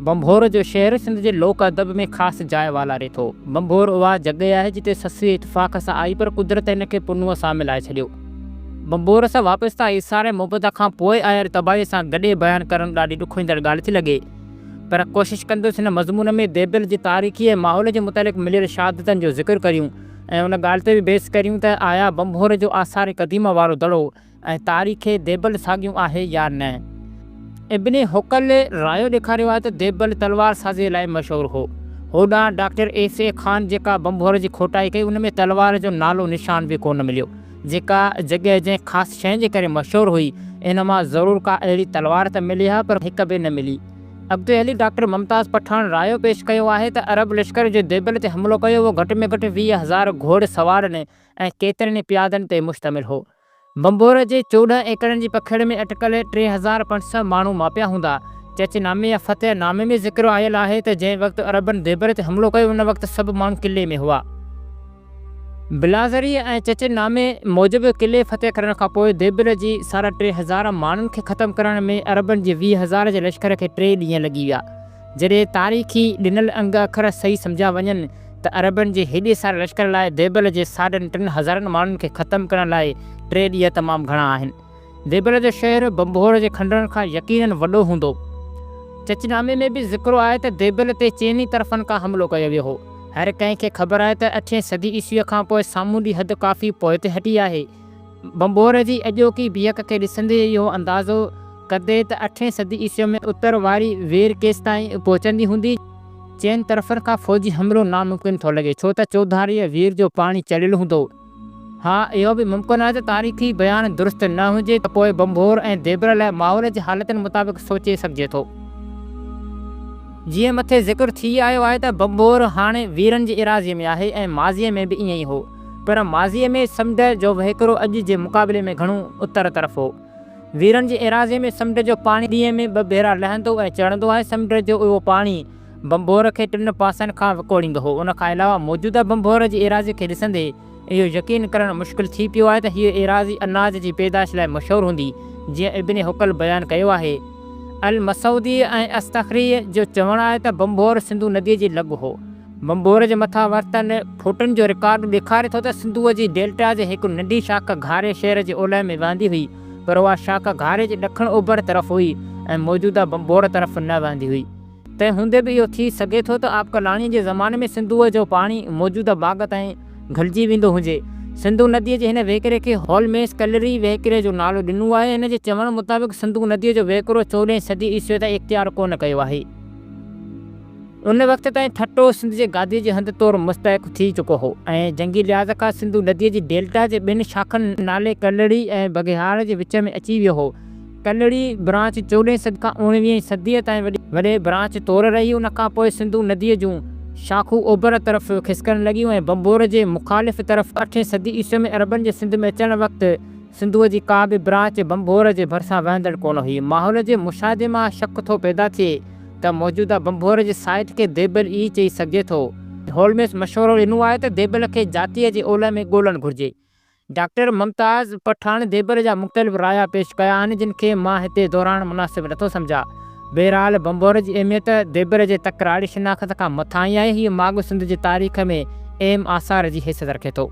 ڀنڀور جو شهر سنڌ جي لوڪ ادب ۾ خاص جاء والاري ٿو. ڀنڀور اها جڳهه آهي جتي سسئي اتفاق سان آئي پر قدرت هن کي پنهونء سان ملائي ڇڏيو. ڀنڀور سان وابسته ايثار ۽ محبت کان پوء آيل تباهيء سان گڏي بيان ڪرڻ ڏاڍي ڏکوئيندڙ ڳالهه ٿي لڳي. پر ڪوشش ڪندس هن مضمون ۾ ديبل جي تاريخي ۽ ماحول جي متعلق مليل شهادتن جو ذڪر ڪريون ۽ ان ڳالهه تي به بحث ڪريون ته آيا ڀنڀور جو آثار قديمه وارو دڙو ۽ تاريخ ديبل ساڳيون آهي يا نه؟ ابن حوقل رايو ڏيکاريو آهي ته ديبل تلوار سازيء لاء مشهور هو. هوڏانهن ڊاڪٽر ايس اي خان جيڪا ڀنڀور جي کوٽائي ڪئي ان ۾ تلوار جو نالو نشان به ڪونه مليو. جيڪا جڳهه جنهن خاص شيء جي ڪري مشهور هئي ان مان ضرور ڪا اهڙي تلوار ته ملي ها پر هڪ به نه ملي. اڳتي هلي ڊاڪٽر ممتاز پٺاڻ رايو پيش ڪيو آهي ته عرب لشڪر جو ديبل تي حملو ڪيو اهو گهٽ ۾ گهٽ 20,000 گهوڙ سوارن ۽ ڪيترن ئي پيادن تي مشتمل هو. ڀنڀور جي 14 ايڪڙن جي پکيڙ ۾ اٽڪل 3500 ماڻهو ماپيا هوندا. چچ نامي يا فتح نامي ۾ ذڪر آيل آهي ته جنهن وقت عربن ديبل تي حملو ڪيو ان وقت سڀ ماڻهو قلعي ۾ هئا. بلاذريء ۽ چچ نامي موجب قلعي فتح ڪرڻ کان پوء ديبل جي ساڍا 3000 ماڻهن کي ختم ڪرڻ ۾ عربن جي 20,000 جي لشڪر کي ٽي ڏينهن لڳي ويا. جڏهن تاريخي ڏنل انگ اکر صحيح سمجهيا وڃن ته عربن جي هيڏي ساري لشڪر لاء ديبل جي ساڍن ٽن هزارن ماڻهن کي ختم ڪرڻ لاء ٽي ڏينهن تمام گهڻا آهن. ديبل جو شهر ڀنڀور جي کنڊرن کان يقيناً وڏو هوندو. چچنامي ۾ به ذڪر آهي ته ديبل تي چئني طرفن کان حملو ڪيو ويو هو. هر ڪنهن کي خبر آهي ته اٺين صدي عيسويء کان پوء سامونڊي حد ڪافي پوئتي هٽي آهي. ڀنڀور جي اڄوڪي بيهڪ کي ڏسندي اهو اندازو ڪندي ته اٺين صدي عيسويء ۾ اتر واري وير ڪيستائين پهچندي هوندي، چئن طرفن کان فوجي حملو ناممڪن ٿو لڳي، ڇو ته چوڌاريء وير جو پاڻي چڙهيل هوندو. ها، اهو به ممڪن آهي ته تاريخي بيان درست نه هجي ته پوء ڀنڀور ۽ ديبل لاء ماحول جي حالتن مطابق سوچي سگهجي ٿو. جيئن مٿي ذڪر ٿي آيو آهي ته ڀنڀور هاڻي ويرن جي ايراضيء ۾ آهي ۽ ماضيء ۾ به ائين ئي هو. پر ماضيء ۾ سمنڊ جو وهڪرو اڄ جي مقابلي ۾ گهڻو اتر طرف هو. ويرن جي ايراضيء ۾ سمنڊ جو پاڻي ڏينهن ۾ ٻه ڀيرا لهندو ۽ چڙهندو آهي. سمنڊ جو اهو پاڻي ڀنڀور کي ٽن پاسن کان وڪوڙيندو هو. ان کان علاوه موجوده ڀنڀور جي ايراضيء کي ڏسندي اهو يقين ڪرڻ مشڪل ٿي پيو آهي ته هيء ايراضي اناج جي پيدائش لاء مشهور هوندي، جيئن ابن حوقل بيان ڪيو آهي. المسعوديء ۽ اصطخريء جو چوڻ آهي ته ڀنڀور سنڌو نديء جي لڳ هو. ڀنڀور جي مٿان ورتل ڦوٽن جو رڪارڊ ڏيکاري ٿو ته سنڌوء جي ڊيلٽا جي هڪ ننڍي شاخ گهاري شهر جي اولهه ۾ وهندي هئي، پر اها شاخ گهاري جي ڏکڻ اوڀر طرف هئي ۽ موجوده ڀنڀور طرف نه وهندي هئي. تنهن هوندي به اهو ٿي سگهي ٿو ته آبڪلاڻيء جي زماني ۾ سنڌوء جو پاڻي موجوده باغ تائين گهلجي ويندو هجي. سنڌو نديء جي هن وهڪري کي هولميس ڪلري وهڪري جو نالو ڏنو آهي. هن جي چوڻ مطابق سنڌو نديء جو وهڪرو چوڏهين صدي عيسويء تائين اختيار ڪونه ڪيو آهي. ان وقت تائين ٺٽو سنڌ جي گاديء جي هنڌ طور مستحق ٿي چڪو هو ۽ جنگي لحاظ کان سنڌو نديء جي ڊيلٽا جي ٻن شاخن نالي ڪلڙي ۽ بگهياڙ جي وچ ۾ اچي ويو هو. ڪلڙي برانچ چوڏهين صدي کان اوڻويهين صديء تائين وڏي برانچ طور رهي. ان کان پوء سنڌو نديء جون شاخون اوڀر طرف کسڪڻ لڳيون ۽ ڀنڀور جي مخالف طرف اٺين صدي عيسويء ۾ عربن جي سنڌ ۾ اچڻ وقت سنڌوء جي ڪا به برانچ ڀنڀور جي ڀرسان وهندڙ ڪونه هئي. ماحول جي مشاهدي مان شڪ ٿو پيدا ٿئي ته موجوده ڀنڀور جي سائيٽ کي ديبل ئي چئي سگهجي ٿو. هولميس مشورو ڏنو آهي ته ديبل کي جاتيء جي اولهه ۾ ڳولڻ گهرجي. ڊاڪٽر ممتاز پٺاڻ ديبل جا مختلف رايا پيش ڪيا آهن، جن کي مان هتي دهرائڻ مناسب نٿو سمجهان. بهرحال ڀنڀور جي اهميت ديبل جي تڪراري شناخت کان مٿانهين آهي. هيء ماڳ سنڌ جي تاريخ ۾ اهم آثار جي حيثيت رکي ٿو.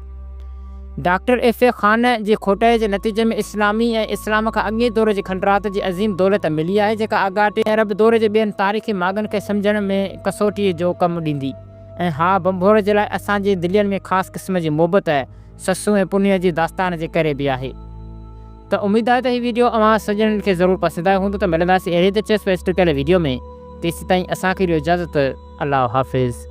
ڊاڪٽر ايف اي خان جي کوٽائي جي نتيجي ۾ اسلامي ۽ اسلام کان اڳئين دور جي کنڊرات جي عظيم دولت ملي آهي، جيڪا آڳاٽي عرب دور جي ٻين تاريخي ماڳن کي سمجهڻ ۾ ڪسوٽيء جو ڪم ڏيندي. ۽ ها ڀنڀور جي لاء اسان جي دلين ۾ خاص قسم جي محبت سسئي ۽ پنهونء جي داستان جي ڪري به آهي. ته اميد آهي ته هي ويڊيو اوهان سڄڻن کي ضرور پسند آيو هوندو ته ملنداسين اهڙي دلچسپ ۽ اسٽرڪيل ويڊيو ۾ تيسيتائين اسان کي ڏيو اجازت الله حافظ.